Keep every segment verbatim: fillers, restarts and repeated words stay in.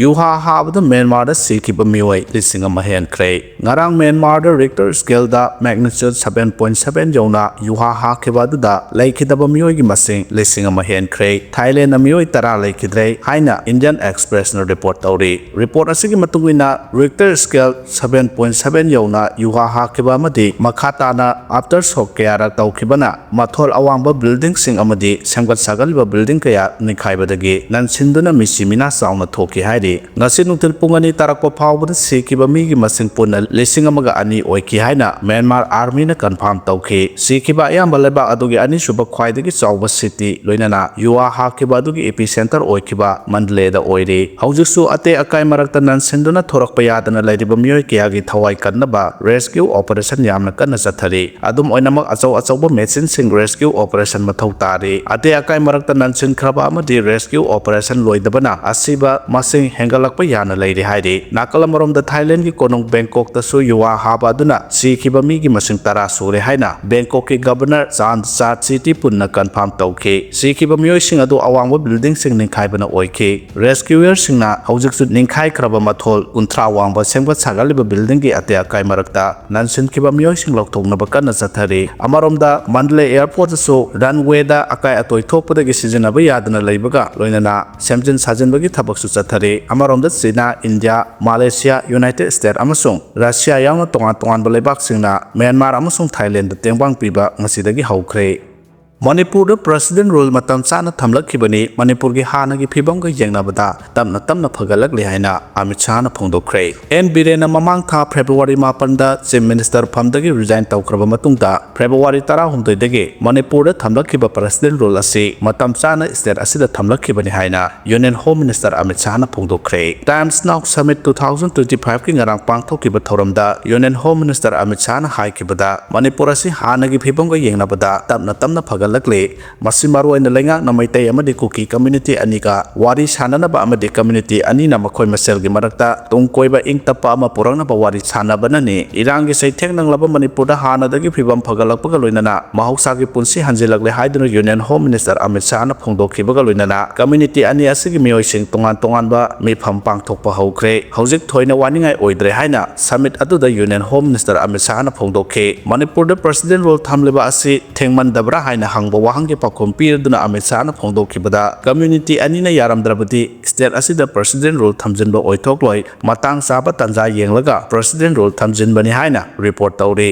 ꯌꯨꯍꯥ ꯍꯥꯕꯗ ꯃ꯭ꯌꯥꯟꯃꯥꯔꯗ ꯁꯤꯈꯤꯕ ꯃꯤꯑꯣꯏ ꯂꯤꯁꯤꯡ ꯑꯃ ꯍꯦꯟꯈ꯭ꯔꯦ꯫ ꯉꯔꯥꯡ ꯃ꯭ꯌꯥꯟꯃꯥꯔꯗ Richter scaleꯗ magnitude seven point seven ꯌꯧꯅ ꯌꯨꯍꯥ ꯍꯥꯈꯤꯕ ꯑꯗꯨꯗ ꯂꯩꯈꯤꯗꯕ ꯃꯤꯑꯣꯏꯒꯤ ꯃꯁꯤꯡ ꯂꯤꯁꯤꯡ ꯑꯃ ꯍꯦꯟꯈ꯭ꯔꯦ꯫ ꯊꯥꯏꯂꯦꯟꯗ ꯃꯤꯑꯣꯏ ꯇꯔꯥ ꯂꯩꯈꯤꯗ꯭ꯔꯦ ꯍꯥꯏꯅ Indian Expressꯅ report ꯇꯧꯔꯤ꯫ Report ꯑꯁꯤꯒꯤ ꯃꯇꯨꯡ ꯏꯟꯅ, Richter scale seven point seven ꯌꯧꯅ ꯌꯨꯍꯥ ꯍꯥꯈꯤꯕ ꯑꯃꯗꯤ ꯃꯈꯥ ꯇꯥꯅ aftershock ꯀꯌꯥꯔꯛ ꯇꯧꯈꯤꯕꯅ ꯃꯊꯣꯜ ꯑꯋꯥꯡꯕ buildingꯁꯤꯡ ꯑꯃꯗꯤ ꯁꯦꯝꯒꯠ ꯁꯥꯒꯠꯂꯤꯕ building ꯀꯌꯥ ꯅꯤꯡꯈꯥꯏꯕꯗꯒꯤ ꯅꯟꯁꯤꯟꯗꯨꯅ ꯃꯤꯁꯤ ꯃꯤꯅꯥ ꯆꯥꯎꯅ ꯊꯣꯛꯈꯤ ꯍꯥꯏꯔꯤ꯫ ꯉꯁꯤ ꯅꯨꯡꯊꯤꯜ ꯄꯨꯡ ꯑꯅꯤ ꯇꯥꯔꯛꯄ ꯐꯥꯎꯕꯗ ꯁꯤꯈꯤꯕ ꯃꯤꯒꯤ ꯃꯁꯤꯡ ꯄꯨꯟꯅ ꯂꯤꯁꯤꯡ ꯑꯃꯒ ꯑꯅꯤ ꯑꯣꯏꯈꯤ ꯍꯥꯏꯅ ꯃ꯭ꯌꯥꯟꯃꯥꯔ Armyꯅ confirm ꯇꯧꯈꯤ꯫ ꯁꯤꯈꯤꯕ ꯑꯌꯥꯝꯕ ꯂꯩꯕꯥꯛ ꯑꯗꯨꯒꯤ ꯑꯅꯤꯁꯨꯕ ꯈ꯭ꯋꯥꯏꯗꯒꯤ ꯆꯥꯎꯕ city, ꯂꯣꯏꯅꯅ ꯌꯨꯍꯥ ꯍꯥꯈꯤꯕ ꯑꯗꯨꯒꯤ epicentre ꯑꯣꯏꯈꯤꯕ ꯃꯟꯗꯂꯦꯗ ꯑꯣꯏꯔꯤ꯫ ꯍꯧꯖꯤꯛꯁꯨ ꯑꯇꯦꯛ ꯑꯀꯥꯏ ꯃꯔꯛꯇ ꯅꯟꯁꯤꯟꯗꯨꯅ ꯊꯣꯔꯛꯄ ꯌꯥꯗꯅ ꯂꯩꯔꯤꯕ ꯃꯤꯑꯣꯏ ꯀꯌꯥꯒꯤ ꯊꯋꯥꯏ ꯀꯟꯅꯕ rescue operation ꯌꯥꯝꯅ ꯀꯟꯅ ꯆꯠꯊꯔꯤ꯫ ꯑꯗꯨꯝ ꯑꯣꯏꯅꯃꯛ, ꯑꯆꯧ ꯑꯆꯧꯕ machineꯁꯤꯡ rescue operation ꯃꯊꯧ ꯇꯥꯔꯤ꯫ ꯑꯇꯦꯛ ꯑꯀꯥꯏ ꯃꯔꯛꯇ ꯅꯟꯁꯤꯟꯈ꯭ꯔꯕ ꯑꯃꯗꯤ rescue operation ꯂꯣꯏꯗꯕꯅ ꯑꯁꯤꯕ ꯃꯁꯤꯡ ꯍꯦꯟꯒꯠꯂꯛꯄ ꯌꯥꯅ ꯂꯩꯔꯤ ꯍꯥꯏꯔꯤ꯫ ꯅꯥꯀꯜ ꯑꯃꯔꯣꯝꯗ, ꯊꯥꯏꯂꯦꯟꯒꯤ ꯀꯣꯅꯨꯡ ꯕꯦꯡꯀꯣꯛꯇꯁꯨ ꯌꯨꯍꯥ ꯍꯥꯕ ꯑꯗꯨꯅ ꯁꯤꯈꯤꯕ ꯃꯤꯒꯤ ꯃꯁꯤꯡ ꯇꯔꯥ ꯁꯨꯔꯦ ꯍꯥꯏꯅ ꯕꯦꯡꯀꯣꯛꯀꯤ Governor Chan Chat Siti ꯄꯨꯟꯅ confirm ꯇꯧꯈꯤ꯫ ꯁꯤꯈꯤꯕ ꯃꯤꯑꯣꯏꯁꯤꯡ ꯑꯗꯨ ꯑꯋꯥꯡꯕ buildingꯁꯤꯡ ꯅꯤꯡꯈꯥꯏꯕꯅ ꯑꯣꯏꯈꯤ꯫ Rescuerꯁꯤꯡꯅ ꯍꯧꯖꯤꯛꯁꯨ ꯅꯤꯡꯈꯥꯏꯈ꯭ꯔꯕ ꯃꯊꯣꯜ ꯀꯨꯟꯊ꯭ꯔꯥ ꯋꯥꯡꯕ ꯁꯦꯝꯒꯠ ꯁꯥꯒꯠꯂꯤꯕ buildingꯒꯤ ꯑꯇꯦꯛ ꯑꯀꯥꯏ ꯃꯔꯛꯇ ꯅꯟꯁꯤꯟꯈꯤꯕ ꯃꯤꯑꯣꯏꯁꯤꯡ ꯂꯧꯊꯣꯛꯅꯕ ꯀꯟꯅ ꯆꯠꯊꯔꯤ꯫ ꯑꯃꯔꯣꯝꯗ, ꯃꯟꯗꯂꯦ airportꯇꯁꯨ runwayꯗ ꯑꯀꯥꯏ ꯑꯇꯣꯏ ꯊꯣꯛꯄꯗꯒꯤ ꯁꯤꯖꯤꯟꯅꯕ ꯌꯥꯗꯅ ꯂꯩꯕꯒ ꯂꯣꯏꯅꯅ ꯁꯦꯝꯖꯤꯟ ꯁꯥꯖꯤꯟꯕꯒꯤ ꯊꯕꯛꯁꯨ ꯆꯠꯊꯔꯤ꯫ ꯑꯃꯔꯣꯝꯗ, China, India, Malaysia, United States ꯑꯃꯁꯨꯡ ꯔꯁꯤꯌꯥ ꯌꯥꯎꯅ ꯇꯣꯉꯥꯟ ꯇꯣꯉꯥꯟꯕ ꯂꯩꯕꯥꯛꯁꯤꯡꯅ ꯃ꯭ꯌꯥꯟꯃꯥꯔ ꯑꯃꯁꯨꯡ ꯊꯥꯏꯂꯦꯟꯗ ꯇꯦꯡꯕꯥꯡ ꯄꯤꯕ ꯉꯁꯤꯗꯒꯤ ꯍꯧꯈ꯭ꯔꯦ꯫ ꯃꯅꯤꯄꯨꯔꯗ President Rule ꯃꯇꯝ ꯆꯥꯅ ꯊꯝꯂꯛꯈꯤꯕꯅꯤ, ꯃꯅꯤꯄꯨꯔꯒꯤ ꯍꯥꯟꯅꯒꯤ ꯐꯤꯕꯝꯒ ꯌꯦꯡꯅꯕꯗ ꯇꯞꯅ ꯇꯞꯅ ꯐꯒꯠꯂꯛꯂꯤ ꯍꯥꯏꯅ ꯑꯃꯤꯠ ꯁꯥꯍꯅ ꯐꯣꯡꯗꯣꯛꯈ꯭ꯔꯦ꯫ ꯑꯦꯟ ꯕꯤꯔꯦꯟꯅ ꯃꯃꯥꯡ ꯊꯥ February ꯃꯥꯄꯟꯗ Chief Minister ꯐꯝꯗꯒꯤ resign ꯇꯧꯈ꯭ꯔꯕ ꯃꯇꯨꯡꯗ, February ꯇꯔꯥꯍꯨꯝꯗꯣꯏꯗꯒꯤ ꯃꯅꯤꯄꯨꯔꯗ ꯊꯝꯂꯛꯈꯤꯕ President Rule ꯑꯁꯤ ꯃꯇꯝ ꯆꯥꯅ state ꯑꯁꯤꯗ ꯊꯝꯂꯛꯈꯤꯕꯅꯤ ꯍꯥꯏꯅ Union Home Minister Amit ꯁꯥꯍꯅ ꯐꯣꯡꯗꯣꯛꯈ꯭ꯔꯦ꯫ Times Now Summit two thousand twenty five ꯀꯤ ꯉꯔꯥꯡ ꯄꯥꯡꯊꯣꯛꯈꯤꯕ ꯊꯧꯔꯝꯗ Union Home Minister Amit ꯁꯥꯍꯅ ꯍꯥꯏꯈꯤꯕꯗ, Manipur ꯑꯁꯤ ꯍꯥꯟꯅꯒꯤ ꯐꯤꯕꯝꯒ ꯌꯦꯡꯅꯕꯗ ꯇꯞꯅ ꯇꯞꯅ ꯐꯒꯠ ꯂꯛꯂꯤ꯫ ꯃꯁꯤ ꯃꯔꯨꯑꯣꯏꯅ ꯂꯩꯉꯥꯛꯅ ꯃꯩꯇꯩ ꯑꯃꯗꯤ ꯀꯨꯀꯤ community ꯑꯅꯤꯒ ꯋꯥꯔꯤ ꯁꯥꯅꯅꯕ ꯑꯃꯗꯤ community ꯑꯅꯤꯅ ꯃꯈꯣꯏ ꯃꯁꯦꯜꯒꯤ ꯃꯔꯛꯇ ꯇꯨꯡ ꯀꯣꯏꯕ ꯏꯪ ꯇꯞꯄ ꯑꯃ ꯄꯨꯔꯛꯅꯕ ꯋꯥꯔꯤ ꯁꯥꯅꯕꯅꯅꯤ꯫ ꯏꯔꯥꯡꯒꯤ ꯆꯩꯊꯦꯡ ꯅꯪꯂꯕ ꯃꯅꯤꯄꯨꯔꯗ ꯍꯥꯟꯅꯗꯒꯤ ꯐꯤꯕꯝ ꯐꯒꯠꯂꯛꯄꯒ ꯂꯣꯏꯅꯅ ꯃꯍꯧꯁꯥꯒꯤ ꯄꯨꯟꯁꯤ ꯍꯟꯖꯤꯜꯂꯛꯂꯦ ꯍꯥꯏꯗꯨꯅ Union Home Minister ꯑꯃꯤꯠ ꯁꯥꯍꯅ ꯐꯣꯡꯗꯣꯛꯈꯤꯕꯒ ꯂꯣꯏꯅꯅ community ꯑꯅꯤ ꯑꯁꯤꯒꯤ ꯃꯤꯑꯣꯏꯁꯤꯡ ꯇꯣꯉꯥꯟ ꯇꯣꯉꯥꯟꯕ ꯃꯤꯐꯝ ꯄꯥꯡꯊꯣꯛꯄ ꯍꯧꯈ꯭ꯔꯦ꯫ ꯍꯧꯖꯤꯛ ꯊꯣꯏꯅ ꯋꯥꯅꯤꯡꯉꯥꯏ ꯑꯣꯏꯗ꯭ꯔꯦ ꯍꯥꯏꯅ summit ꯑꯗꯨꯗ Union Home Minister ꯑꯃꯤꯠ ꯁꯥꯍꯅ ꯐꯣꯡꯗꯣꯛꯈꯤ꯫ ꯃꯅꯤꯄꯨꯔꯗ President Rule ꯊꯝꯂꯤꯕ ꯑꯁꯤ ꯊꯦꯡꯃꯟꯗꯕ꯭ꯔꯥ ꯍꯥꯏꯅ ꯍꯪꯕ ꯋꯥꯍꯪꯒꯤ ꯄꯥꯎꯈꯨꯝ ꯄꯤꯔꯗꯨꯅ ꯑꯃꯤꯠ ꯁꯥꯍꯅ ꯐꯣꯡꯗꯣꯛꯈꯤꯕꯗ, community ꯑꯅꯤꯅ ꯌꯥꯔꯝꯗ꯭ꯔꯕꯗꯤ state ꯑꯁꯤꯗ President Rule ꯊꯝꯖꯤꯟꯕ ꯑꯣꯏꯊꯣꯛꯂꯣꯏ, ꯃꯇꯥꯡ ꯆꯥꯕ ꯇꯥꯟꯖꯥ ꯌꯦꯡꯂꯒ President Rule ꯊꯝꯖꯤꯟꯕꯅꯤ ꯍꯥꯏꯅ report ꯇꯧꯔꯤ꯫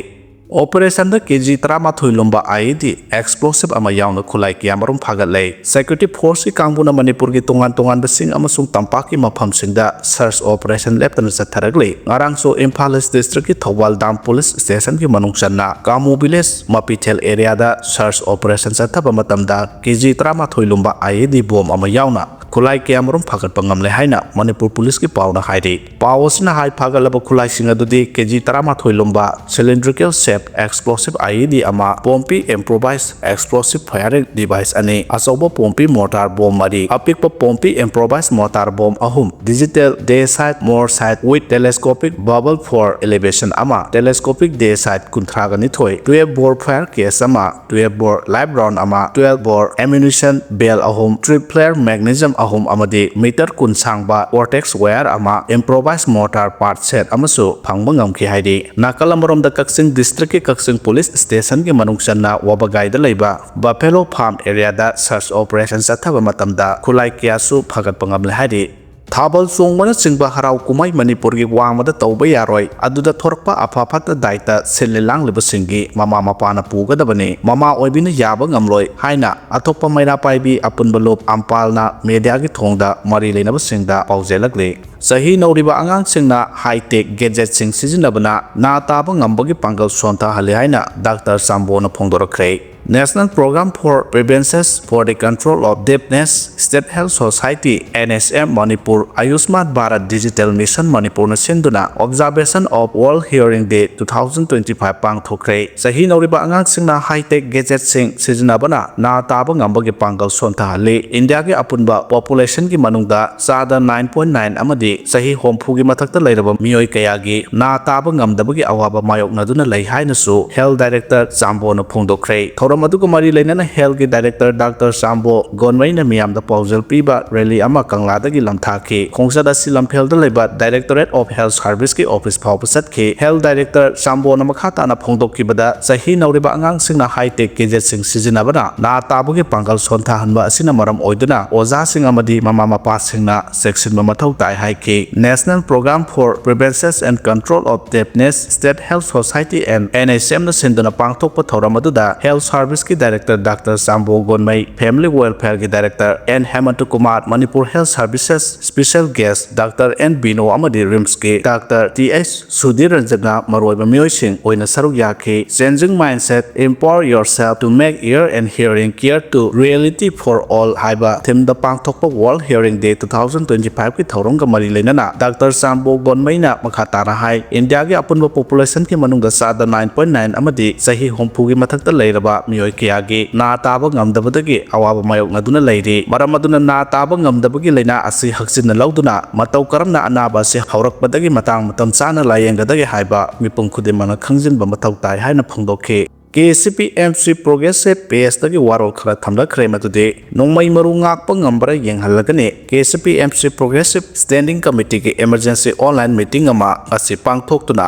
Operation ꯗ ꯀꯦ ꯖꯤ ꯇꯔꯥꯃꯥꯊꯣꯏ ꯂꯨꯝꯕ I E D explosive ꯑꯃ ꯌꯥꯎꯅ ꯈꯨꯠꯂꯥꯏ ꯀꯌꯥꯃꯔꯨꯝ ꯐꯥꯒꯠꯂꯦ꯫ Security force ꯀꯤ ꯀꯥꯡꯕꯨꯅ ꯃꯅꯤꯄꯨꯔꯒꯤ ꯇꯣꯉꯥꯟ ꯇꯣꯉꯥꯟꯕ ꯆꯤꯡ ꯑꯃꯁꯨꯡ ꯇꯝꯄꯥꯛꯀꯤ ꯃꯐꯝꯁꯤꯡꯗ search operation ꯂꯦꯞꯇꯅ ꯆꯠꯊꯔꯛꯂꯤ꯫ ꯉꯔꯥꯡꯁꯨ ꯏꯝꯐꯥꯜ East District ꯀꯤ ꯊꯧꯕꯥꯜ Dam Police Station ꯒꯤ ꯃꯅꯨꯡ ꯆꯟꯅ ꯀꯥꯃꯨ Village, ꯃꯄꯤꯊꯦꯜ area ꯗ search operation ꯆꯠꯊꯕ ꯃꯇꯝꯗ ꯀꯦ ꯖꯤ ꯇꯔꯥꯃꯥꯊꯣꯏ ꯂꯨꯝꯕ I E D bomb ꯑꯃ ꯌꯥꯎꯅ ꯈꯨꯠꯂꯥꯏ ꯀꯌꯥꯃꯔꯨꯝ ꯐꯥꯒꯠꯄ ꯉꯝꯂꯦ ꯍꯥꯏꯅ ꯃꯅꯤꯄꯨꯔ ꯄꯨꯂꯤꯁꯀꯤ ꯄꯥꯎꯅ ꯍꯥꯏꯔꯤ꯫ ꯄꯥꯎ ꯑꯁꯤꯅ ꯍꯥꯏ, ꯐꯥꯒꯠꯂꯕ ꯈꯨꯠꯂꯥꯏꯁꯤꯡ ꯑꯗꯨꯗꯤ ꯀꯦ ꯖꯤ ꯇꯔꯥꯃꯥꯊꯣꯏ ꯂꯨꯝꯕ cylindrical shape explosive I E D ꯑꯃ, Pompey improvised explosive firing device ꯑꯅꯤ, ꯑꯆꯧꯕ ꯄꯣꯝꯄꯤ mortar bomb ꯃꯔꯤ, ꯑꯄꯤꯛꯄ ꯄꯣꯝꯄꯤ improvised mortar bomb ꯑꯍꯨꯝ, digital day sight, more sight with telescopic bubble for elevation ꯑꯃ, telescopic day sight ꯀꯨꯟꯊ꯭ꯔꯥꯒ ꯅꯤꯊꯣꯏ, twelve bore fire case ꯑꯃ, twelve bore live round ꯑꯃ, twelve bore ammunition belt ꯑꯍꯨꯝ, tripwire mechanism ꯑꯍꯨꯝ ꯑꯃꯗꯤ meter ꯀꯨꯟ ꯁꯥꯡꯕ Cortex wire ꯑꯃ, improvised mortar part set ꯑꯃꯁꯨ ꯐꯪꯕ ꯉꯝꯈꯤ ꯍꯥꯏꯔꯤ꯫ ꯅꯥꯀꯜ ꯑꯃꯔꯣꯝꯗ ꯀꯛꯆꯤꯡ district ꯀꯤ ꯀꯛꯆꯤꯡ police station ꯒꯤ ꯃꯅꯨꯡ ꯆꯟꯅ ꯋꯥꯕꯒꯥꯏꯗ ꯂꯩꯕ Buffalo Farm area ꯗ search operation ꯆꯠꯊꯕ ꯃꯇꯝꯗ ꯈꯨꯠꯂꯥꯏ ꯀꯌꯥꯁꯨ ꯐꯥꯒꯠꯄ ꯉꯝꯂꯦ ꯍꯥꯏꯔꯤ꯫ ꯊꯥꯕꯜ ꯆꯣꯡꯕꯅꯆꯤꯡꯕ ꯍꯔꯥꯎ ꯀꯨꯝꯍꯩ ꯃꯅꯤꯄꯨꯔꯒꯤ ꯋꯥꯡꯃꯗ ꯇꯧꯕ ꯌꯥꯔꯣꯏ, ꯑꯗꯨꯗ ꯊꯣꯔꯛꯄ ꯑꯐ ꯐꯠꯇ ꯗꯥꯏꯇ ꯁꯤꯜꯂꯤ ꯂꯥꯡꯂꯤꯕꯁꯤꯡꯒꯤ ꯃꯃꯥ ꯃꯄꯥꯅ ꯄꯨꯒꯗꯕꯅꯤ꯫ ꯃꯃꯥ ꯑꯣꯏꯕꯤꯅ ꯌꯥꯕ ꯉꯝꯂꯣꯏ ꯍꯥꯏꯅ ꯑꯊꯣꯛꯄ ꯃꯩꯔꯥ ꯄꯥꯏꯕꯤ ꯑꯄꯨꯟꯕ ꯂꯨꯞ ꯑꯝꯄꯥꯜꯅ media ꯒꯤ ꯊꯣꯡꯗ ꯃꯔꯤ ꯂꯩꯅꯕꯁꯤꯡꯗ ꯄꯥꯎꯖꯦꯜꯂꯛꯂꯤ꯫ ꯆꯍꯤ ꯅꯧꯔꯤꯕ ꯑꯉꯥꯡꯁꯤꯡꯅ high tech gadget ꯁꯤꯡ ꯁꯤꯖꯤꯟꯅꯕꯅ ꯅꯥ ꯇꯥꯕ ꯉꯝꯕꯒꯤ ꯄꯥꯡꯒꯜ ꯁꯣꯟꯊꯍꯜꯂꯤ ꯍꯥꯏꯅ doctor ꯆꯥꯝꯕꯣꯅ ꯐꯣꯡꯗꯣꯔꯛꯈ꯭ꯔꯦ꯫ National Program for Prevention for the Control of Deafness, State Health Society, N H M Manipur, Ayushman Bharat Digital Mission Manipurꯅ ꯁꯤꯟꯗꯨꯅ Observation of World Hearing Day two thousand twenty-five ꯄꯥꯡꯊꯣꯛꯈ꯭ꯔꯦ꯫ ꯆꯍꯤ ꯅꯧꯔꯤꯕ ꯑꯉꯥꯡꯁꯤꯡꯅ high-tech gadgetꯁꯤꯡ ꯁꯤꯖꯤꯟꯅꯕꯅ ꯅꯥ ꯇꯥꯕ ꯉꯝꯕꯒꯤ ꯄꯥꯡꯒꯜ ꯁꯣꯟꯊꯍꯜꯂꯤ꯫ ꯏꯟꯗꯤꯌꯥꯒꯤ ꯑꯄꯨꯟꯕ populationꯒꯤ ꯃꯅꯨꯡꯗ ꯆꯥꯗ nine point nine ꯑꯃꯗꯤ ꯆꯍꯤ ꯍꯨꯝꯐꯨꯒꯤ ꯃꯊꯛꯇ ꯂꯩꯔꯕ ꯃꯤꯑꯣꯏ ꯀꯌꯥꯒꯤ ꯅꯥ ꯇꯥꯕ ꯉꯝꯗꯕꯒꯤ ꯑꯋꯥꯕ ꯃꯥꯌꯣꯛꯅꯗꯨꯅ ꯂꯩ ꯍꯥꯏꯅꯁꯨ Health Director ꯆꯥꯝꯕꯣꯅ ꯐꯣꯡꯗꯣꯛꯈ꯭ꯔꯦ꯫ ꯊꯧꯔꯝ ꯑꯗꯨꯒ ꯃꯔꯤ ꯂꯩꯅꯅ Healthꯀꯤ Director Doctor ꯆꯥꯝꯕꯣ ꯒꯣꯟꯃꯩꯅ ꯃꯤꯌꯥꯝꯗ ꯄꯥꯎꯖꯦꯜ ꯄꯤꯕ rally ꯑꯃ ꯀꯪꯂꯥꯗꯒꯤ ꯂꯝꯊꯥꯈꯤ꯫ ꯈꯣꯡꯆꯠ ꯑꯁꯤ ꯂꯝꯐꯦꯜꯗ ꯂꯩꯕ Directorate of Health Serviceꯀꯤ office ꯐꯥꯎꯕ ꯆꯠꯈꯤ꯫ Health Director ꯆꯥꯝꯕꯣꯅ ꯃꯈꯥ ꯇꯥꯅ ꯐꯣꯡꯗꯣꯛꯈꯤꯕꯗ, ꯆꯍꯤ ꯅꯧꯔꯤꯕ ꯑꯉꯥꯡꯁꯤꯡꯅ high-tech gadgetꯁꯤꯡ ꯁꯤꯖꯤꯟꯅꯕꯅ ꯅꯥ ꯇꯥꯕꯒꯤ ꯄꯥꯡꯒꯜ ꯁꯣꯟꯊꯍꯟꯕ ꯑꯁꯤꯅ ꯃꯔꯝ ꯑꯣꯏꯗꯨꯅ ꯑꯣꯖꯥꯁꯤꯡ ꯑꯃꯗꯤ ꯃꯃꯥ ꯃꯄꯥꯁꯤꯡꯅ ꯆꯦꯛꯁꯤꯟꯕ ꯃꯊꯧ ꯇꯥꯏ ꯍꯥꯏꯈꯤ꯫ National Program for Prevention and Control of Deafness, State Health Society and N H Mꯅ ꯁꯤꯟꯗꯨꯅ ꯄꯥꯡꯊꯣꯛꯄ ꯊꯧꯔꯝ ꯑꯗꯨꯗ Health Serviceꯀꯤ Director Doctor ꯆꯥꯝꯕꯣ ꯒꯣꯟꯃꯩ, Family Welfareꯒꯤ Director N ꯍꯦꯃꯟꯇ Kumar, Manipur Health Services Special Guest Doctor N ꯕꯤꯅꯣ ꯑꯃꯗꯤ RIMSꯀꯤ Doctor T H ꯁꯨꯙꯤꯔ ꯔꯟꯖꯟꯅ ꯃꯔꯨꯑꯣꯏꯕ ꯃꯤꯑꯣꯏꯁꯤꯡ ꯑꯣꯏꯅ ꯁꯔꯨꯛ ꯌꯥꯈꯤ꯫ Changing Mindset, Empower Yourself to Make Ear and Hearing Care to Reality for All ꯍꯥꯏꯕ themeꯗ ꯄꯥꯡꯊꯣꯛꯄ World Hearing Day two thousand twenty-fiveꯀꯤ ꯊꯧꯔꯝꯒ ꯃꯔꯤ ꯂꯩꯅꯅ Doctor ꯆꯥꯝꯕꯣ ꯒꯣꯟꯃꯩꯅ ꯃꯈꯥ ꯇꯥꯅ ꯍꯥꯏ, ꯏꯟꯗꯤꯌꯥꯒꯤ ꯑꯄꯨꯟꯕ populationꯒꯤ ꯃꯅꯨꯡꯗ ꯆꯥꯗ nine point nine ꯑꯃꯗꯤ ꯆꯍꯤ ꯍꯨꯝꯐꯨꯒꯤ ꯃꯊꯛꯇ ꯂꯩꯔꯕ ꯃꯤꯑꯣꯏ ꯀꯌꯥꯒꯤ ꯅꯥ ꯇꯥꯕ ꯉꯝꯗꯕꯗꯒꯤ ꯑꯋꯥꯕ ꯃꯥꯌꯣꯛꯅꯗꯨꯅ ꯂꯩꯔꯤ꯫ ꯃꯔꯝ ꯑꯗꯨꯅ ꯅꯥ ꯇꯥꯕ ꯉꯝꯗꯕꯒꯤ ꯂꯥꯏꯅꯥ ꯑꯁꯤ ꯍꯛꯆꯤꯟꯅ ꯂꯧꯗꯨꯅ ꯃꯇꯧ ꯀꯔꯝꯅ ꯑꯅꯥꯕ ꯑꯁꯤ ꯍꯧꯔꯛꯄꯗꯒꯤ ꯃꯇꯥꯡ ꯃꯇꯝ ꯆꯥꯅ ꯂꯥꯌꯦꯡꯒꯗꯒꯦ ꯍꯥꯏꯕ ꯃꯤꯄꯨꯝ ꯈꯨꯗꯤꯡꯃꯛꯅ ꯈꯪꯖꯤꯟꯕ ꯃꯊꯧ ꯇꯥꯏ ꯍꯥꯏꯅ ꯐꯣꯡꯗꯣꯛꯈꯤ꯫ K C P M C Progressive pageꯇꯒꯤ ꯋꯥꯔꯣꯜ ꯈꯔ ꯊꯝꯂꯛꯈ꯭ꯔꯦ, ꯃꯗꯨꯗꯤ ꯅꯣꯡꯃꯩ ꯃꯔꯨ ꯉꯥꯛꯄ ꯉꯝꯕ꯭ꯔꯥ ꯌꯦꯡꯍꯜꯂꯒꯅꯤ꯫ K C P M C Progressive Standing Committeeꯒꯤ emergency online meeting ꯑꯃ ꯉꯁꯤ ꯄꯥꯡꯊꯣꯛꯇꯨꯅ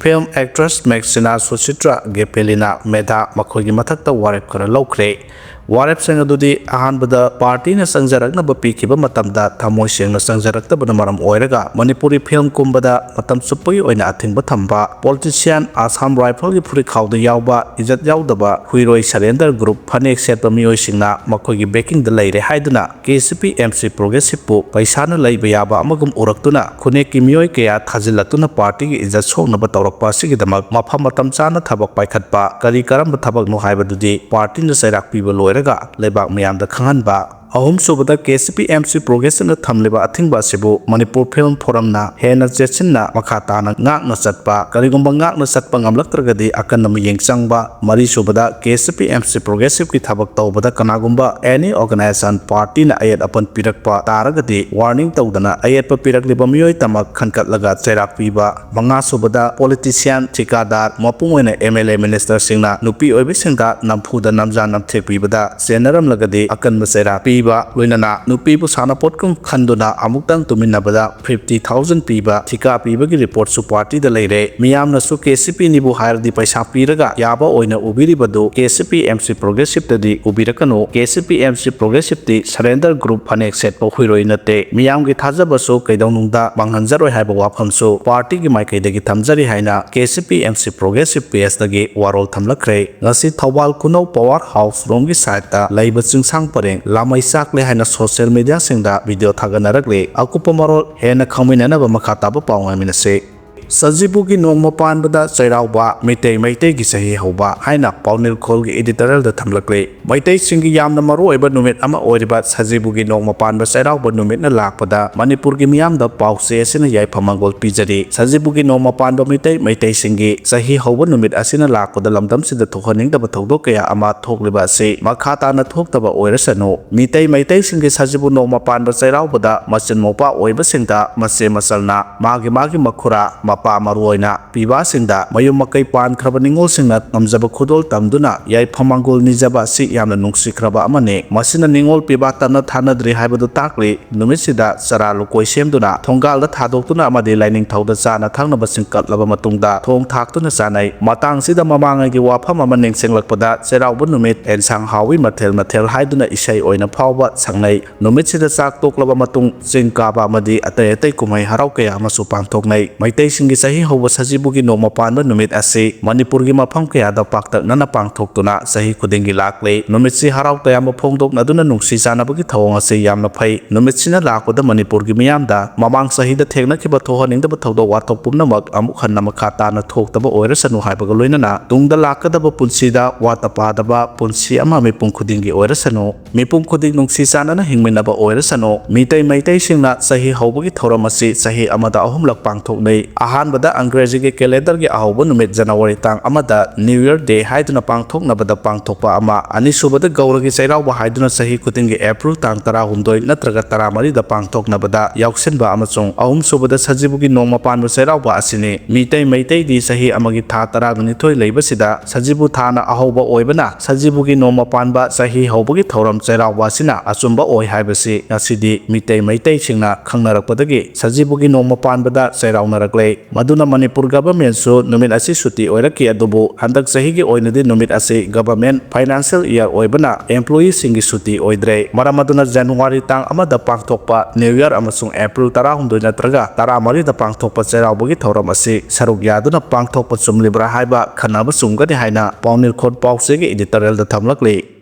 film actress Maxina Suchitra Gepelina Medha ꯃꯈꯣꯏꯒꯤ ꯃꯊꯛꯇ ꯋꯥꯔꯦꯞ ꯈꯔ ꯂꯧꯈ꯭ꯔꯦ꯫ ꯋꯥꯔꯦꯞꯁꯤꯡ ꯑꯗꯨꯗꯤ ꯑꯍꯥꯟꯕꯗ ꯄꯥꯔꯇꯤꯅ ꯆꯪꯖꯔꯛꯅꯕ ꯄꯤꯈꯤꯕ ꯃꯇꯝꯗ ꯊꯃꯣꯏ ꯁꯦꯡꯅ ꯆꯪꯖꯔꯛꯇꯕꯅ ꯃꯔꯝ ꯑꯣꯏꯔꯒ ꯃꯅꯤꯄꯨꯔꯤ ꯐꯤꯂꯝ ꯀꯨꯝꯕꯗ ꯃꯇꯝ ꯆꯨꯞꯄꯒꯤ ꯑꯣꯏꯅ ꯑꯊꯤꯡꯕ ꯊꯝꯕ, ꯄꯣꯂꯤꯇꯤꯁꯤꯌꯥꯟ, ꯑꯁꯥꯝ ꯔꯥꯏꯐꯜꯒꯤ ꯐꯨꯔꯤꯠꯈꯥꯎꯗ ꯌꯥꯎꯕ, ꯏꯖꯠ ꯌꯥꯎꯗꯕ, ꯍꯨꯏꯔꯣꯏ ꯁꯔꯦꯟꯗꯔ ꯒ꯭ꯔꯨꯞ, ꯐꯅꯦꯛ ꯁꯦꯠꯄ ꯃꯤꯑꯣꯏꯁꯤꯡꯅ ꯃꯈꯣꯏꯒꯤ ꯕꯦꯀꯤꯡꯗ ꯂꯩꯔꯦ ꯍꯥꯏꯗꯨꯅ K C P M C ꯄ꯭ꯔꯣꯒ꯭ꯔꯦꯁꯤꯞꯄꯨ ꯄꯩꯁꯥꯅ ꯂꯩꯕ ꯌꯥꯕ ꯑꯃꯒꯨꯝ ꯎꯔꯛꯇꯨꯅ ꯈꯨꯟꯅꯦꯛꯀꯤ ꯃꯤꯑꯣꯏ ꯀꯌꯥ ꯊꯥꯖꯤꯜꯂꯛꯇꯨꯅ ꯄꯥꯔꯇꯤꯒꯤ ꯏꯖꯠ ꯁꯣꯛꯅꯕ ꯇꯧꯔꯛꯄ ꯑꯁꯤꯒꯤꯗꯃꯛ ꯃꯐꯝ ꯃꯇꯝ ꯆꯥꯅ ꯊꯕꯛ ꯄꯥꯏꯈꯠꯄ ꯀꯔꯤ ꯀꯔꯝꯕ ꯊꯕꯛꯅꯣ ꯍꯥꯏꯕꯗꯨꯗꯤ ꯄꯥꯔꯇꯤꯅ ꯆꯩꯔꯥꯛ ꯄꯤꯕ ꯂꯣꯏꯔꯒ ꯂꯩꯕꯥꯛ ꯃꯤꯌꯥꯝꯗ ꯈꯪꯍꯟꯕ꯫ ꯑꯍꯨꯝꯁꯨꯕꯗ, K C P M C ꯄ꯭ꯔꯣꯒ꯭ꯔꯦꯁꯤꯞꯅ ꯊꯝꯂꯤꯕ ꯑꯊꯤꯡꯕ ꯑꯁꯤꯕꯨ ꯃꯅꯤꯄꯨꯔ ꯐꯤꯂꯝ ꯐꯣꯔꯝꯅ ꯍꯦꯟꯅ ꯆꯦꯠꯁꯤꯟꯅ ꯃꯈꯥ ꯇꯥꯅ ꯉꯥꯛꯅ ꯆꯠꯄ, ꯀꯔꯤꯒꯨꯝꯕ ꯉꯥꯛꯅ ꯆꯠꯄ ꯉꯝꯂꯛꯇ꯭ꯔꯒꯗꯤ ꯑꯀꯟꯕ ꯃꯤꯠꯌꯦꯡ ꯆꯪꯕ꯫ ꯃꯔꯤꯁꯨꯕꯗ, K C P M C ꯄ꯭ꯔꯣꯒ꯭ꯔꯦꯁꯤꯞꯀꯤ ꯊꯕꯛ ꯇꯧꯕꯗ ꯀꯅꯥꯒꯨꯝꯕ ꯑꯦꯅꯤ ꯑꯣꯔꯒꯅꯥꯏꯖꯦꯁꯟ ꯄꯥꯔꯇꯤꯅ ꯑꯌꯦꯠ ꯑꯄꯟ ꯄꯤꯔꯛꯄ ꯇꯥꯔꯒꯗꯤ ꯋꯥꯔꯅꯤꯡ ꯇꯧꯗꯅ ꯑꯌꯦꯠꯄ ꯄꯤꯔꯛꯂꯤꯕ ꯃꯤꯑꯣꯏ ꯇꯃꯛ ꯈꯟꯒꯠꯂꯒ ꯆꯩꯔꯥꯛ ꯄꯤꯕ꯫ ꯃꯉꯥꯁꯨꯕꯗ, ꯄꯣꯂꯤꯇꯤꯁꯤꯌꯥꯟ, ꯊꯤꯀꯥꯗꯥꯔ, ꯃꯄꯨꯡ ꯑꯣꯏꯅ ꯑꯦꯝ ꯑꯦꯜ ꯑꯦ ꯃꯤꯅꯤꯁꯇꯔꯁꯤꯡꯅ ꯅꯨꯄꯤ ꯑꯣꯏꯕꯁꯤꯡꯗ ꯅꯝꯐꯨꯗ ꯅꯝꯖꯥ ꯅꯝꯊꯦꯛ ꯄꯤꯕꯗ ꯆꯦꯟꯅꯔꯝꯂꯒꯗꯤ ꯑꯀꯟꯕ ꯆꯩꯔꯥꯛ ꯄꯤꯕ, ꯂꯣꯏꯅꯅ ꯅꯨꯄꯤꯕꯨ ꯁꯥꯟꯅꯄꯣꯠꯀꯨꯝ ꯈꯟꯗꯨꯅ ꯑꯃꯨꯛꯇꯪ ꯇꯨꯃꯤꯟꯅꯕꯗ ꯐꯤꯐꯇꯤ ꯊꯥꯎꯖꯟ ꯄꯤꯕ ꯊꯤꯀꯥ ꯄꯤꯕꯒꯤ ꯔꯤꯄꯣꯔꯠꯁꯨ ꯄꯥꯔꯇꯤꯗ ꯂꯩꯔꯦ꯫ ꯃꯤꯌꯥꯝꯅꯁꯨ ꯀꯦ ꯁꯤ ꯄꯤꯅꯤꯕꯨ ꯍꯥꯏꯔꯗꯤ ꯄꯩꯁꯥ ꯄꯤꯔꯒ ꯌꯥꯕ ꯑꯣꯏꯅ ꯎꯕꯤꯔꯤꯕꯗꯨ K C P M C ꯄ꯭ꯔꯣꯒ꯭ꯔꯦꯁꯤꯞꯇꯗꯤ ꯎꯕꯤꯔꯛꯀꯅꯨ꯫ K C P M C ꯄ꯭ꯔꯣꯒ꯭ꯔꯦꯁꯤꯞꯇꯤ surrender group, ꯐꯅꯦꯛ ꯁꯦꯠꯄ ꯍꯨꯏꯔꯣꯏ ꯅꯠꯇꯦ꯫ ꯃꯤꯌꯥꯝꯒꯤ ꯊꯥꯖꯕꯁꯨ ꯀꯩꯗꯧꯅꯨꯡꯗ ꯃꯥꯡꯍꯟꯖꯔꯣꯏ ꯍꯥꯏꯕ ꯋꯥꯐꯝꯁꯨ ꯄꯥꯔꯇꯤꯒꯤ ꯃꯥꯏꯀꯩꯗꯒꯤ ꯊꯝꯖꯔꯤ ꯍꯥꯏꯅ K C P M C progressive ꯄꯦꯖꯇꯒꯤ ꯋꯥꯔꯣꯜ ꯊꯝꯂꯛꯈ꯭ꯔꯦ꯫ ꯉꯁꯤ ꯊꯧꯕꯥꯜ ꯈꯨꯅꯧ ꯄꯋꯥꯔ ꯍꯥꯎꯁ ꯔꯣꯝꯒꯤ ꯁꯥꯏꯠꯇ ꯂꯩꯕ ꯆꯤꯡꯁꯥꯡ ꯄꯔꯦꯡ ꯂꯥꯃꯩ ꯆꯥꯛꯂꯦ ꯍꯥꯏꯅ ꯁꯣꯁꯤꯌꯦꯜ ꯃꯤꯗꯤꯌꯥꯁꯤꯡꯗ ꯚꯤꯗꯤꯑꯣ ꯊꯥꯒꯠꯅꯔꯛꯂꯤ꯫ ꯑꯀꯨꯞꯄ ꯃꯔꯣꯜ ꯍꯦꯟꯅ ꯈꯪꯃꯤꯟꯅꯅꯕ ꯃꯈꯥ ꯇꯥꯕ ꯄꯥꯎ ꯉꯥꯏꯃꯤꯟꯅꯁꯤ꯫ ꯁꯖꯤꯕꯨꯒꯤ ꯅꯣꯡꯃ ꯄꯥꯟꯕꯗ ꯆꯩꯔꯥꯎꯕ, ꯃꯤꯇꯩ ꯃꯩꯇꯩꯒꯤ ꯆꯍꯤ ꯍꯧꯕ ꯍꯥꯏꯅ ꯄꯥꯎꯅꯤꯜꯈꯣꯜꯒꯤ ꯏꯗꯤꯇꯣꯔꯤꯌꯦꯜꯗ ꯊꯝꯂꯛꯂꯤ꯫ ꯃꯩꯇꯩꯁꯤꯡꯒꯤ ꯌꯥꯝꯅ ꯃꯔꯨꯑꯣꯏꯕ ꯅꯨꯃꯤꯠ ꯑꯃ ꯑꯣꯏꯔꯤꯕ ꯁꯖꯤꯕꯨꯒꯤ ꯅꯣꯡꯃ ꯄꯥꯟꯕ ꯆꯩꯔꯥꯎꯕ ꯅꯨꯃꯤꯠꯅ ꯂꯥꯛꯄꯗ ꯃꯅꯤꯄꯨꯔꯒꯤ ꯃꯤꯌꯥꯝꯗ ꯄꯥꯎꯆꯦ ꯑꯁꯤꯅ ꯌꯥꯏꯐ ꯃꯪꯒꯣꯜ ꯄꯤꯖꯔꯤ꯫ ꯁꯖꯤꯕꯨꯒꯤ ꯅꯣꯡꯃ ꯄꯥꯟꯕ ꯃꯤꯇꯩ ꯃꯩꯇꯩꯁꯤꯡꯒꯤ ꯆꯍꯤ ꯍꯧꯕ ꯅꯨꯃꯤꯠ ꯑꯁꯤꯅ ꯂꯥꯛꯄꯗ ꯂꯝꯗꯝꯁꯤꯗ ꯊꯣꯛꯍꯟꯅꯤꯡꯗꯕ ꯊꯧꯗꯣꯛ ꯀꯌꯥ ꯑꯃ ꯊꯣꯛꯂꯤꯕ ꯑꯁꯤ ꯃꯈꯥ ꯇꯥꯅ ꯊꯣꯛꯇꯕ ꯑꯣꯏꯔꯁꯅꯨ꯫ ꯃꯤꯇꯩ ꯃꯩꯇꯩꯁꯤꯡꯒꯤ ꯁꯖꯤꯕꯨ ꯅꯣꯡꯃ ꯄꯥꯟꯕ ꯆꯩꯔꯥꯎꯕꯗ ꯃꯆꯤꯟ ꯃꯧꯄ꯭ꯋꯥ ꯑꯣꯏꯕꯁꯤꯡꯗ ꯃꯆꯦ ꯃꯆꯜꯅ ꯃꯥꯒꯤ ꯃꯥꯒꯤ ꯃꯈꯨꯔꯥ, ꯃꯄꯥ ꯄꯥ ꯃꯔꯨꯑꯣꯏꯅ ꯄꯤꯕꯥꯁꯤꯡꯗ ꯃꯌꯨꯝ ꯃꯀꯩ ꯄꯥꯟꯈ꯭ꯔꯕ ꯅꯤꯉꯣꯜꯁꯤꯡꯅ ꯉꯝꯖꯕ ꯈꯨꯗꯣꯜ ꯇꯝꯗꯨꯅ ꯌꯥꯏꯐ ꯃꯪꯒꯣꯜ ꯅꯤꯖꯕ ꯑꯁꯤ ꯌꯥꯝꯅ ꯅꯨꯡꯁꯤꯈ꯭ꯔꯕ ꯑꯃꯅꯤ꯫ ꯃꯁꯤꯅ ꯅꯤꯉꯣꯜ ꯄꯤꯕꯥ ꯇꯠꯅ ꯊꯥꯅꯗ꯭ꯔꯤ ꯍꯥꯏꯕꯗꯨ ꯇꯥꯛꯂꯤ꯫ ꯅꯨꯃꯤꯠꯁꯤꯗ ꯆꯔꯥ ꯂꯨꯀꯣꯏ ꯁꯦꯝꯗꯨꯅ ꯊꯣꯡꯒꯥꯜꯗ ꯊꯥꯗꯣꯛꯇꯨꯅ ꯑꯃꯗꯤ ꯂꯥꯏꯅꯤꯡꯊꯧꯗ ꯆꯥꯅ ꯊꯛꯅꯕꯁꯤꯡ ꯀꯠꯂꯕ ꯃꯇꯨꯡꯗ ꯊꯣꯡ ꯊꯥꯛꯇꯨꯅ ꯆꯥꯅꯩ꯫ ꯃꯇꯥꯡꯁꯤꯗ ꯃꯃꯥꯡꯉꯩꯒꯤ ꯋꯥꯐꯝ ꯑꯃ ꯅꯤꯡꯁꯤꯡꯂꯛꯄꯗ ꯆꯩꯔꯥꯎꯕ ꯅꯨꯃꯤꯠ ꯑꯦꯟꯁꯥꯡ ꯍꯥꯎꯏ ꯃꯊꯦꯜ ꯃꯊꯦꯜ ꯍꯥꯏꯗꯨꯅ ꯏꯁꯩ ꯑꯣꯏꯅ ꯐꯥꯎꯕ ꯁꯛꯅꯩ꯫ ꯅꯨꯃꯤꯠꯁꯤꯗ ꯆꯥꯛ ꯇꯣꯛꯂꯕ ꯃꯇꯨꯡ ꯆꯤꯡ ꯀꯥꯕ ꯑꯃꯗꯤ ꯑꯇꯩ ꯑꯇꯩ ꯀꯨꯝꯍꯩ ꯍꯔꯥꯎ ꯀꯌꯥ ꯑꯃꯁꯨ ꯄꯥꯡꯊꯣꯛꯅꯩ꯫ ꯃꯩꯇꯩꯁꯤꯡꯒꯤ ꯆꯍꯤ ꯍꯧꯕ ꯁꯖꯤꯕꯨꯒꯤ ꯅꯣꯡꯃ ꯄꯥꯟꯕ ꯅꯨꯃꯤꯠ ꯑꯁꯤ ꯃꯅꯤꯄꯨꯔꯒꯤ ꯃꯐꯝ ꯀꯌꯥꯗ ꯄꯥꯛꯇꯛꯅꯅ ꯄꯥꯡꯊꯣꯛꯇꯨꯅ ꯆꯍꯤ ꯈꯨꯗꯤꯡꯒꯤ ꯂꯥꯛꯂꯤ꯫ ꯅꯨꯃꯤꯠꯁꯤ ꯍꯔꯥꯎ ꯇꯌꯥꯝꯕ ꯐꯣꯡꯗꯣꯛꯅꯗꯨꯅ ꯅꯨꯡꯁꯤ ꯆꯥꯟꯅꯕꯒꯤ ꯊꯧꯑꯣꯡ ꯑꯁꯤ ꯌꯥꯝꯅ ꯐꯩ꯫ ꯅꯨꯃꯤꯠꯁꯤꯅ ꯂꯥꯛꯄꯗ ꯃꯅꯤꯄꯨꯔꯒꯤ ꯃꯤꯌꯥꯝꯗ ꯃꯃꯥꯡ ꯆꯍꯤꯗ ꯊꯦꯡꯅꯈꯤꯕ ꯊꯣꯛꯍꯟꯅꯤꯡꯗꯕ ꯊꯧꯗꯣꯛ ꯋꯥꯊꯣꯛ ꯄꯨꯝꯅꯃꯛ ꯑꯃꯨꯛ ꯍꯟꯅ ꯃꯈꯥ ꯇꯥꯅ ꯊꯣꯛꯇꯕ ꯑꯣꯏꯔꯁꯅꯨ ꯍꯥꯏꯕꯒ ꯂꯣꯏꯅꯅ ꯇꯨꯡꯗ ꯂꯥꯛꯀꯗꯕ ꯄꯨꯟꯁꯤꯗ ꯋꯥꯠꯇ ꯄꯥꯗꯕ ꯄꯨꯟꯁꯤ ꯑꯃ ꯃꯤꯄꯨꯝ ꯈꯨꯗꯤꯡꯒꯤ ꯑꯣꯏꯔꯁꯅꯨ꯫ ꯃꯤꯄꯨꯝ ꯈꯨꯗꯤꯡ ꯅꯨꯡꯁꯤ ꯆꯥꯟꯅꯅ ꯍꯤꯡꯃꯤꯟꯅꯕ ꯑꯣꯏꯔꯁꯅꯨ꯫ ꯃꯤꯇꯩ ꯃꯩꯇꯩꯁꯤꯡꯅ ꯆꯍꯤ ꯍꯧꯕꯒꯤ ꯊꯧꯔꯝ ꯑꯁꯤ ꯆꯍꯤ ꯑꯃꯗ ꯑꯍꯨꯝꯂꯛ ꯄꯥꯡꯊꯣꯛꯅꯩ꯫ ꯑꯍꯥꯟꯕꯗ ꯑꯪꯒ꯭ꯔꯦꯖꯤꯒꯤ ꯀꯦꯂꯦꯟꯗꯔꯒꯤ ꯑꯍꯧꯕ ꯅꯨꯃꯤꯠ ꯖꯅꯋꯥꯔꯤ ꯇꯥꯡ ꯑꯃꯗ New Year Day ꯍꯥꯏꯗꯨꯅ ꯄꯥꯡꯊꯣꯛꯅꯕꯗ ꯄꯥꯡꯊꯣꯛꯄ ꯑꯃ, ꯑꯅꯤꯁꯨꯕꯗ ꯒꯧꯔꯒꯤ ꯆꯩꯔꯥꯎꯕ ꯍꯥꯏꯗꯨꯅ ꯆꯍꯤ ꯈꯨꯗꯤꯡꯒꯤ ꯑꯦꯄ꯭ꯔꯤꯜ ꯇꯥꯡ ꯇꯔꯥꯍꯨꯝꯗꯣꯏ ꯅꯠꯇ꯭ꯔꯒ ꯇꯔꯥꯃꯔꯤꯗ ꯄꯥꯡꯊꯣꯛꯅꯕꯗ ꯌꯥꯎꯁꯤꯟꯕ, ꯑꯃꯁꯨꯡ ꯑꯍꯨꯝꯁꯨꯕꯗ ꯁꯖꯤꯕꯨꯒꯤ ꯅꯣꯡꯃ ꯄꯥꯟꯕ ꯆꯩꯔꯥꯎꯕ ꯑꯁꯤꯅꯤ꯫ ꯃꯤꯇꯩ ꯃꯩꯇꯩꯗꯤ ꯆꯍꯤ ꯑꯃꯒꯤ ꯊꯥ ꯇꯔꯥꯅꯤꯊꯣꯏ ꯂꯩꯕꯁꯤꯗ ꯁꯖꯤꯕꯨ ꯊꯥꯅ ꯑꯍꯧꯕ ꯑꯣꯏꯕꯅ ꯁꯖꯤꯕꯨꯒꯤ ꯅꯣꯡꯃ ꯄꯥꯟꯕ ꯆꯍꯤ ꯍꯧꯕꯒꯤ ꯊꯧꯔꯝ ꯆꯩꯔꯥꯎꯕ ꯑꯁꯤꯅ ꯑꯆꯨꯝꯕ ꯑꯣꯏ ꯍꯥꯏꯕꯁꯤ ꯉꯁꯤꯗꯤ ꯃꯤꯇꯩ ꯃꯩꯇꯩꯁꯤꯡꯅ ꯈꯪꯅꯔꯛꯄꯗꯒꯤ ꯁꯖꯤꯕꯨꯒꯤ ꯅꯣꯡꯃ ꯄꯥꯟꯕꯗ ꯆꯩꯔꯥꯎꯅꯔꯛꯂꯦ꯫ ꯃꯗꯨꯅ ꯃꯅꯤꯄꯨꯔ ꯒꯚꯔꯟꯃꯦꯟꯠꯁꯨ ꯅꯨꯃꯤꯠ ꯑꯁꯤ ꯁꯨꯇꯤ ꯑꯣꯏꯔꯛꯈꯤ꯫ ꯑꯗꯨꯕꯨ ꯍꯟꯗꯛ ꯆꯍꯤꯒꯤ ꯑꯣꯏꯅꯗꯤ ꯅꯨꯃꯤꯠ ꯑꯁꯤ ꯒꯚꯔꯟꯃꯦꯟꯠ ꯐꯥꯏꯅꯥꯟꯁꯤꯌꯦꯜ ꯏꯌꯔ ꯑꯣꯏꯕꯅ ꯑꯦꯝꯄ꯭ꯂꯣꯌꯤꯁꯤꯡꯒꯤ ꯁꯨꯇꯤ ꯑꯣꯏꯗ꯭ꯔꯦ꯫ ꯃꯔꯝ ꯑꯗꯨꯅ ꯖꯅꯋꯥꯔꯤ ꯇꯥꯡ ꯑꯃꯗ ꯄꯥꯡꯊꯣꯛꯄ New Year ꯑꯃꯁꯨꯡ ꯑꯦꯄ꯭ꯔꯤꯜ ꯇꯔꯥꯍꯨꯝꯗꯣꯏ ꯅꯠꯇ꯭ꯔꯒ ꯇꯔꯥꯃꯔꯤꯗ ꯄꯥꯡꯊꯣꯛꯄ ꯆꯩꯔꯥꯎꯕꯒꯤ ꯊꯧꯔꯝ ꯑꯁꯤ ꯁꯔꯨꯛ ꯌꯥꯗꯨꯅ ꯄꯥꯡꯊꯣꯛꯄ ꯆꯨꯝꯂꯤꯕ꯭ꯔꯥ ꯍꯥꯏꯕ ꯈꯟꯅꯕ ꯆꯨꯝꯒꯅꯤ ꯍꯥꯏꯅ ꯄꯥꯎꯅꯤꯜꯈꯣꯟ ꯄꯥꯎꯆꯦꯒꯤ ꯏꯗꯤꯇꯣꯔꯤꯌꯦꯜꯗ ꯊꯝꯂꯛꯂꯤ꯫